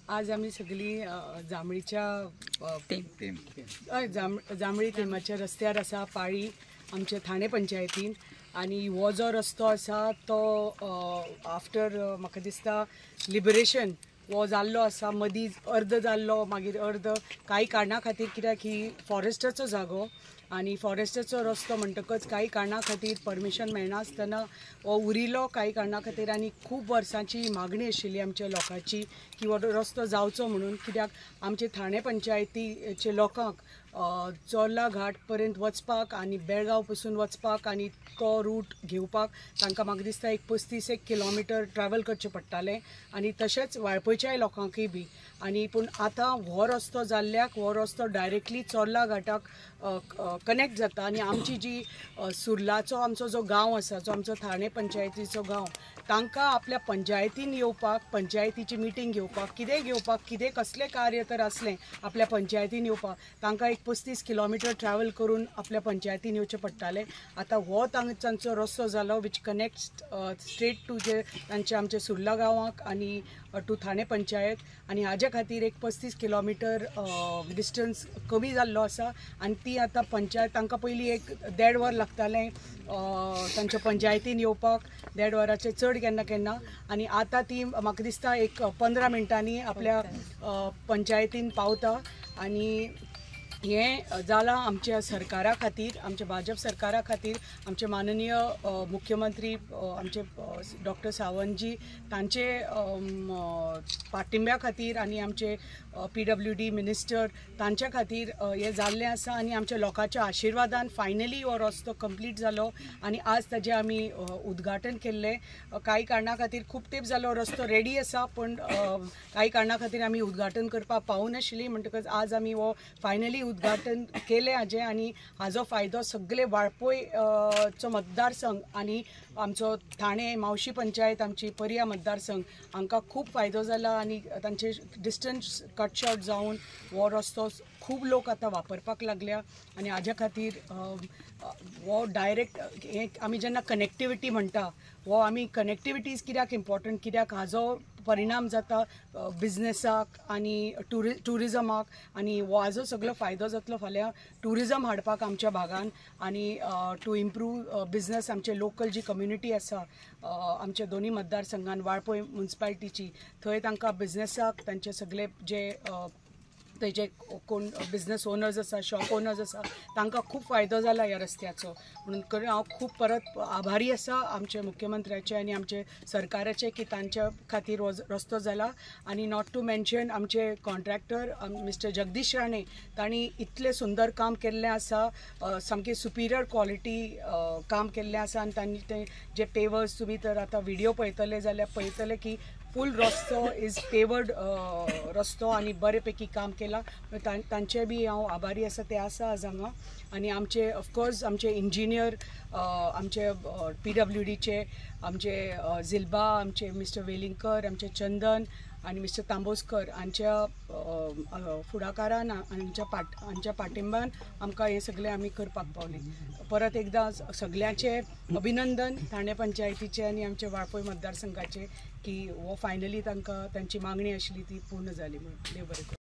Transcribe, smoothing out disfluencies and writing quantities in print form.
आज आमी सगळीं जांबळीच्या जांबळी तेमाच्या रस्त्यार आसा, पाळी आमच्या ठाणे पंचायतीन. आनी हो जो रस्तो आसा तो आफ्टर म्हाका दिसता लिबरेशन हो जाल्लो आसा, मदीं अर्द जाल्लो, मागीर अर्द कांय कारणा खातीर, कित्याक ही फॉरेस्टाचो जागो आनी फॉरेस्टाचो रस्तो म्हणटकच कांय कारणा खातीर परमिशन मेळनासतना हो उरिल्लो कांय कारणा खातीर. आनी खूब वर्सांची मागणी आशिल्ली आमच्या लोकांची की हो रस्तो जावचो म्हणून, कित्याक आमचे ठाणे पंचायतीचे लोकांक चोर्ला घाट पर्यंत वचपाक आनी बेळगांव पसून वचपाक आनी तो रूट घेवपाक तांकां म्हाका दिसता एक 35 किलोमिटर ट्रॅवल करचें पडटालें, आनी तशेंच वाळपयच्याय लोकांकूय बी. आनी पूण आतां हो रस्तो जाल्ल्याक हो रस्तो डायरेक्टली चोर्ला घाटाक कनेक्ट जाता आनी आमची जी सुर्लाचो आमचो जो गांव आसा, जो आमचो ठाणे पंचायतीचो गांव, तांकां आपल्या पंचायतीन येवपाक, पंचायतीची मिटींग घेवपाक, कितें घेवपाक, कितें कसलें कार्य तर आसलें आपल्या पंचायतीन येवपाक, तांकां एक 35 किलोमिटर ट्रॅवल करून आपल्या पंचायतीन येवचें पडटालें. आतां हो तांचो रस्तो जालो which connects straight to जे तांचे आमचे सुर्ला गांवाक आनी टू ठाणे पंचायत. आनी हाजे खातीर एक 35 किलोमिटर डिस्टन्स कमी जाल्लो आसा. आनी ती आतां पंचायत तांकां पयलीं एक 1.5 वर लागतालें तांच्या पंचायतीन येवपाक, 1.5 वराचे चड केन्ना केन्ना, आनी आतां ती म्हाका दिसता एक 15 मिनटांनी आपल्या पंचायतीन पावता. आनी हें जालां आमच्या सरकारा खातीर, आमच्या भाजप सरकारा खातीर, आमचे माननीय मुख्यमंत्री आमचे डॉक्टर सावंतजी तांचे पाठिंब्या खातीर आनी आमचे PWD minister तांच्या खातीर हें जाल्लें आसा. आनी आमच्या लोकांच्या आशिर्वादान फायनली हो रस्तो कंप्लीट जालो आनी आज ताजें आमी उद्घाटन केल्लें. कांय कारणा खातीर खूब तेंप जालो रस्तो रेडी आसा, पूण कांय कारणा खातीर आमी उद्घाटन करपाक पावनाशिल्लीं, म्हणटकच आज आमी हो फायनली उद्घाटन केलें हाजें. आनी हाजो फायदो सगळे वाळपय चो मतदारसंघ आनी आमचो ठाणे मावशी पंचायत आमची पर्या मतदारसंघ हांकां खूब फायदो जाला आनी तांचे डिस्टन्स कट शॉर्ट जावन हो रस्तो खूब लोक आतां वापरपाक लागल्या. आनी हाज्या खातीर हो डायरेक्ट हे आमी जेन्ना कनेक्टिविटी म्हणटा, हो आमी कनेक्टिविटीज कित्याक इम्पॉर्टंट, कित्याक हाजो परिणाम जाता बिजनेसाक आनी ट्युरिजमाक, आनी हो हाजो सगळो फायदो जातलो फाल्यां ट्युरिजम हाडपाक आमच्या भागान आनी टू इम्प्रूव बिजनेस आमचे लोकल जी कम्युनिटी आसा आमच्या दोनी मतदारसंघान वाळपय म्युनिसिपालिटीची, थंय तांकां बिजनेसाक तांचे सगळे जे थंयचे कोण बिजनेस ओनर्स आसा, शॉप ओनर्स आसा, तांकां खूब फायदो जाला ह्या रस्त्याचो. म्हणून हांव खूब परत आभारी आसा आमचे मुख्यमंत्र्याचे आनी आमचे सरकाराचे की तांच्या खातीर हो रस्तो जाला. आनी not to mention आमचे कॉन्ट्रॅक्टर मिस्टर जगदीश राणे, तांणी इतलें सुंदर काम केल्लें आसा, सामकें सुपिरियर क्वॉलिटी काम केल्लें आसा. आनी तांणी ते जे पेवर्स तुमी तर आतां व्हिडियो पळयतले जाल्यार पळयतले की फूल रस्तो is paved रस्तो आनी बरे पैकी काम केलां. तांचे बी हांव आभारी आसा, ते आसा आज हांगा. आनी आमचे ऑफकोर्स आमचे इंजिनियर आमचे PWDचे आमचे झिल्बा, आमचे मिस्टर वेलिंगकर, आमचे चंदन आनी मिस्टर तांबोस्कर हांच्या फुडाकारान, हांच्या पाठिंब्यान आमकां हें सगळें आमी करपाक पावलीं. परत एकदां सगळ्यांचें अभिनंदन ठाणे पंचायतीचें आनी आमचे वाळपय मतदारसंघाचें की हो फायनली तांकां तांची मागणी आशिल्ली ती पूर्ण जाली म्हणून. देव बरें करूं.